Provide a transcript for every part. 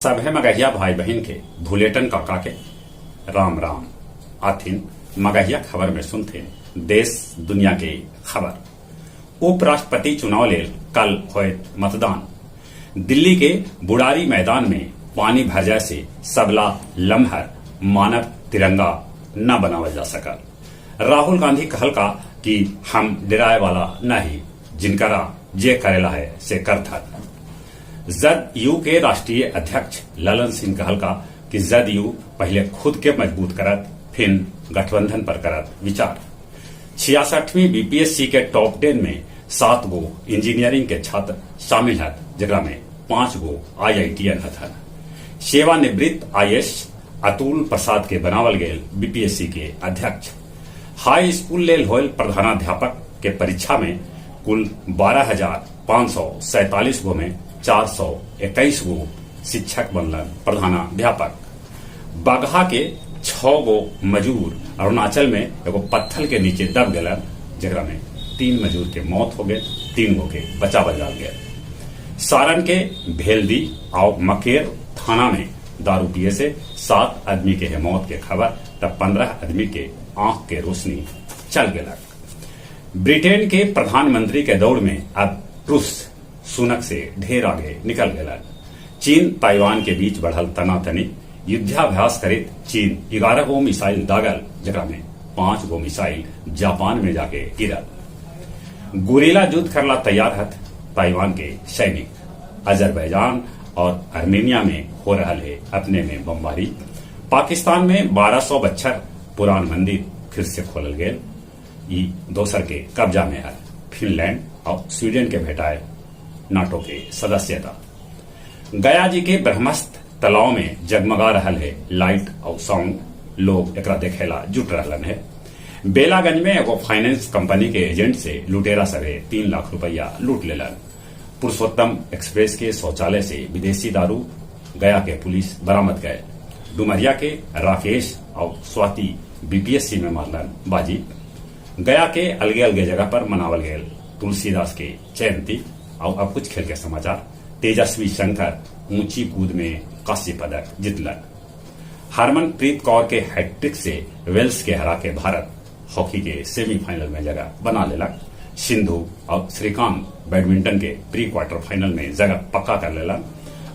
सभे मगहिया भाई बहिन के भुलेटन काका के राम राम। आथिन मगहिया खबर में सुनथिन देश दुनिया के खबर। उपराष्ट्रपति चुनाव लेल कल होयत मतदान। दिल्ली के बुराड़ी मैदान में पानी भर जाय से सबला लमहर मानव तिरंगा न बनावल जा सकल। राहुल गांधी कहलका कि हम डेराय वाला न ही, जिनकरा जे करेला है से करथन। जदयू के राष्ट्रीय अध्यक्ष ललन सिंह कहलका कि जदयू पहले खुद के मजबूत करत, फिर गठबंधन पर करत विचार। 66वीं बीपीएससी के टॉप 10 में 7 गो इंजीनियरिंग के छात्र शामिल हथ, जेकरा में 5 गो आईआईटीएन हथन। सेवानिवृत्त आईएएस अतुल प्रसाद के बनावल गेल बीपीएससी के अध्यक्ष। हाई स्कूल लेल होयल प्रधानाध्यापक के परीक्षा में कुल 12,547 गो में 421 गो शिक्षक बनलन प्रधानाध्यापक। बगहा के 6 गो मजूर अरुणाचल में एगो पत्थल के नीचे दब गलन, जेकरा में 3 मजूर के मौत हो गए, 3 गो के बचावल जाल गए। सारण के भेलदी और मकेर थाना में दारू पिए से 7 आदमी के है मौत के खबर, तब 15 आदमी के आंख के रोशनी चल गलक। ब्रिटेन के प्रधानमंत्री के दौड़ में अब ट्रुस सुनक से ढेर आगे निकल गलन। चीन ताइवान के बीच बढ़ल तनातनी, युद्धाभ्यास करित चीन 11 गो मिसाइल दागल, जेकरा में 5 गो मिसाइल जापान में जाके गिरल। गुरिल्ला युद्ध करला तैयार हथ ताइवान के सैनिक। अजरबैजान और आर्मेनिया में हो रहा है अपने में बमबारी। पाकिस्तान में 1200 बच्छर पुरान मंदिर फिर से खोलल गए, ई दोसर के कब्जा में है। फिनलैंड और स्वीडन के भेटाए नाटो के सदस्यता। गया जी के ब्रह्मस्थ तालाब में जगमगा रहा है लाइट और साउंड, लोग एकरा देखेला जुट रहलन है। बेलागंज में एगो फाइनेंस कंपनी के एजेंट से लुटेरा सभे 3 लाख रुपया लूट लेलन। पुरुषोत्तम एक्सप्रेस के शौचालय से विदेशी दारू गया के पुलिस बरामद गए। डुमरिया के राकेश और स्वाति बीपीएससी में मारलन बाजी। गया के अलगे अलगे जगह पर मनावल गए तुलसीदास के जयंती। और अब कुछ खेल के समाचार। तेजस्वी शंकर ऊंची कूद में कांस्य पदक जीतलन। हरमनप्रीत कौर के हैट्रिक से वेल्स के हरा के भारत हॉकी के सेमीफाइनल में जगह बना लेलक। सिंधु और श्रीकांत बैडमिंटन के प्री क्वार्टर फाइनल में जगह पक्का कर लेलन।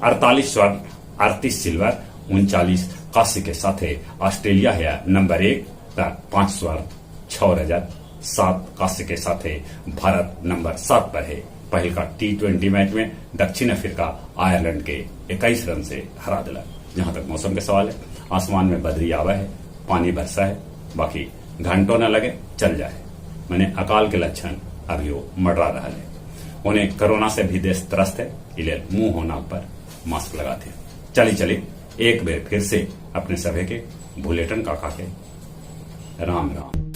48 स्वर्ण, 38 सिल्वर, 39 कांस्य के साथे ऑस्ट्रेलिया है नंबर 1 तक 5 स्वर्ण, 6 रजत, 7 कांस्य के साथे भारत नंबर 7 पर है। पहल का T20 match में दक्षिण अफ्रीका आयरलैंड के 21 रन से हरा दिला। जहां तक मौसम के सवाल है, आसमान में बदरी आवा है, पानी बरसा है, बाकी घंटों न लगे चल जाए। मैंने अकाल के लक्षण अभी वो मडरा रहा है। उन्हें कोरोना से भी देश त्रस्त है, इसलिए मुंह होना पर मास्क लगाते। चली चली एक बार फिर से अपने सभे के भुलेटन काका के राम राम।